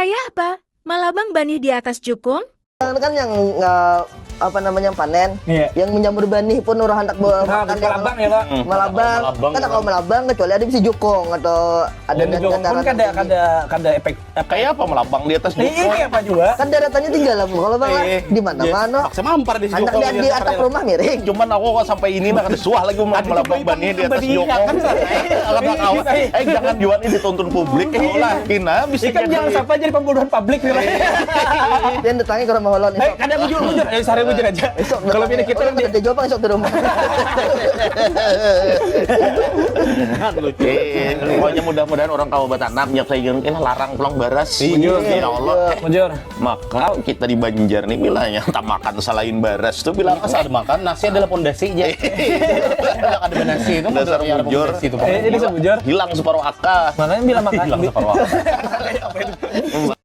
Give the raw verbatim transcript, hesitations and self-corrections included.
Kaya apa? Malabang banih di atas jukung? Kan yang eh, apa namanya panen, Iya. yang menyamur banih pun orang hendak bawa Nah, makan malabang ya, Pak. Malabang. Malabang. Kan kalau malabang kecuali ada bisi jukung atau ada Dan di jukung pun kada kada kada efek. Kayak apa malabang di atas Ini jukung? Ini apa juga? Kan daratnya tinggal lah kalau bang Eh, di mana mana. Paksa mampar di Anak jukung. di, di atap rumah miring. Cuman aku kok sampai ini nah kada suah lagi mau malabang banih di atas jukung. Kada kawa. Eh jangan jua nih dituntun publik. Eh lah kina bisa Ikan jangan sampai jadi pembunuhan publik nih lah. Dia datangnya ke rumah holon Eh, kada bujur bujur. Eh, sehari bujur aja. Kalau ini kita orang di kerja jopang esok di rumah. Eh, pokoknya mudah-mudahan orang kawa batanam nyak saya ini larang pulang baras. Bujur. Ya Allah. Bujur. Maka kita di Banjar nih bilanya tak makan selain baras tuh bilang Masa ada makan, nasi adalah pondasi aja. Kalau ada nasi itu Dasar ada bujur. Pondasi itu. Eh, ini bisa bujur. Hilang separuh akal. Makanya bila makan Hilang separuh akal.